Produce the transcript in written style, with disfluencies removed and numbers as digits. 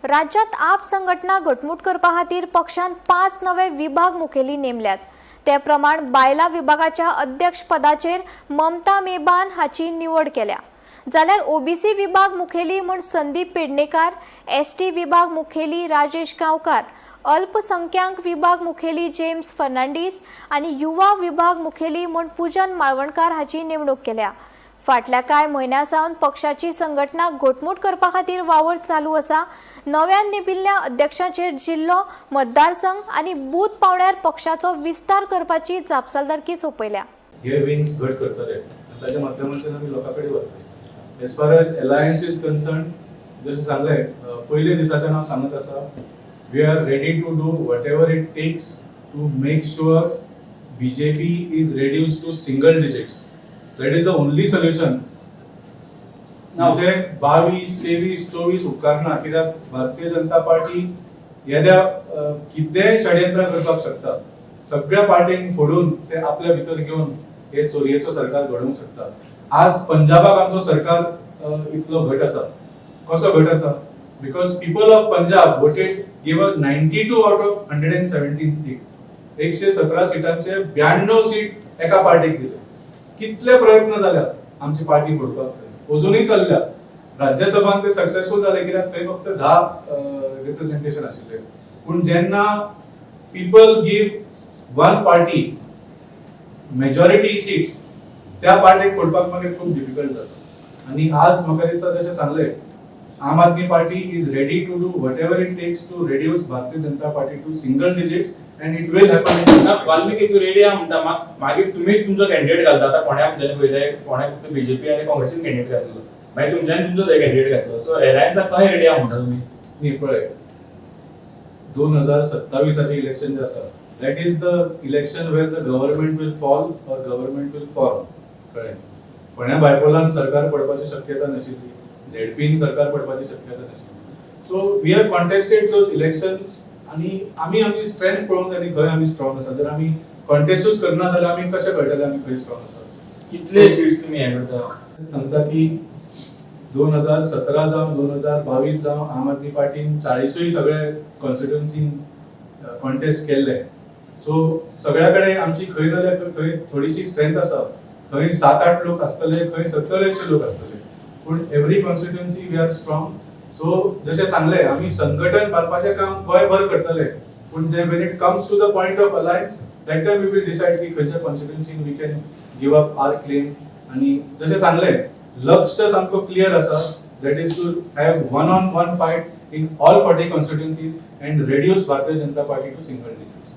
राज्यांत आप संघटना घटमूट करपा खातीर पक्षान पांच नवे विभाग मुखेली नेमल्यात. ते प्रमाण बायलां विभागाच्या अध्यक्ष पदाचेर ममता मेबान हाची निवड केल्या, जाल्यार ओबीसी विभाग मुखेली म्हूण संदीप पेडणेकार, एसटी विभाग मुखेली राजेश गांवकार, अल्पसंख्याक विभाग मुखेली जेम्स फर्नांडीस आनी युवा विभाग मुखेली म्हूण पूजन माळवणकार हाची नेमणूक केल्या. फाटल्या कांय म्हयन्यां सावन पक्षाची संघटना घटमूट करपा खातीर वावर चालू आसा. नव्यान नेमिल्ल्या अध्यक्षांचेर जिल्लो, मतदारसंघ आनी बूथ पावंड्यार पक्षाचो विस्तार करपाची जापसालदारकी सोंपयल्या. हे विंग्स घट करतले आनी ताच्या माध्यमांतल्यान आमी लोकां कडेन वतले. As far as alliance is concern, जशें सांगलें, पयले दिसाच्यान हांव सांगत आसा, we are ready to do whatever it takes to make sure BJP is reduce to single digits. That is the only solution. म्हणजे 22, 23, 24 उपकारना, कित्याक भारतीय जनता पार्टी येद्या कितेंय षडयंत्र करपाक शकता. सगळ्या पार्टींक फोडून ते आपल्या भितर घेवन हे चोरयेचो सरकार घडोवंक शकता. आज पंजाबाक आमचो सरकार इतलो घट आसा. कसो घट आसा? Because people of Punjab voted, give us 92 out of 117 seat. 117 सिटांचे 92 seat एका पार्टीक दिले. कितले प्रयत्न जाल्या आमची पार्टी फोडपाक, थंय अजुनूय चल्ल्या. राज्यसभान ते सक्सेसफूल जाले, कित्याक थंय फक्त 10 रिप्रेझेंटेशन आशिल्ले. पूण जेन्ना people give one party majority seats, त्या पार्टीक फोडपाक मागीर खूब डिफिकल्ट जाता. आनी आज म्हाका दिसता, जशें सांगलें, आम Aadmi party is ready to do whatever it takes to reduce Bharatiya Janata Party to single digits, and it will happen. ना, वाल्मिकी, तूं रेडी आहा म्हणटा, मागीर तुमी तुमचो कॅन्डिडेट घालता. आतां फोंड्या तुमच्यांनी पळयलें, फोंड्या फक्त बीजेपी आनी काँग्रेसीन कॅन्डिडेट घातलो, मागीर तुमच्यांनी तुमचो थंय कॅन्डिडेट घातलो. सो एलायन्साक कशें रेडी आहा म्हणटा तुमी? न्ही, पळय, 2027आचें इलेक्शन जें आसा, that is the election where the government will fall or government will form. कळ्ळें? फोंड्या बायपोलान सरकार पडपाची शक्यता नाशिल्ली, झेडपीन सरकार पडपाची शक्यता नाशिल्ली. So we have contested those elections आनी आमी आमची स्ट्रेंथ पळोवंक जाय न्ही, खंय आमी स्ट्रॉंग आसा. जर आमी कॉन्टेस्टूच करना जाल्यार आमी कशें कळटलें आमी खंय स्ट्रॉंग आसा? कितले सीट्स तुमी हें करता? सांगता की 2017 जावं, 2022 जावं, आम आदमी पार्टीन 40ूय सगळे कॉन्स्टिट्युन्सीन कॉन्टेस्ट केल्ले. सो सगळ्या कडेन आमची खंय ना जाल्यार खंय थोडीशी स्ट्रेंथ आसा. खंय सात आठ लोक आसतले, खंय 70 80 लोक आसतले, पूण every constituency we are strong. So जशें सांगलें, आमी संघटन बांदपाचें काम गोंयभर करतले, पूण जे when it comes to the point of alliance, that time we will decide की खंयच्या कॉन्स्टिट्युन्सीन we can give up our claim. आनी जशें सांगलें, लक्ष सामको क्लियर आसा, that is to have one on one fight in all 40 constituencies and reduce Bharatiya Janata Party to single digits.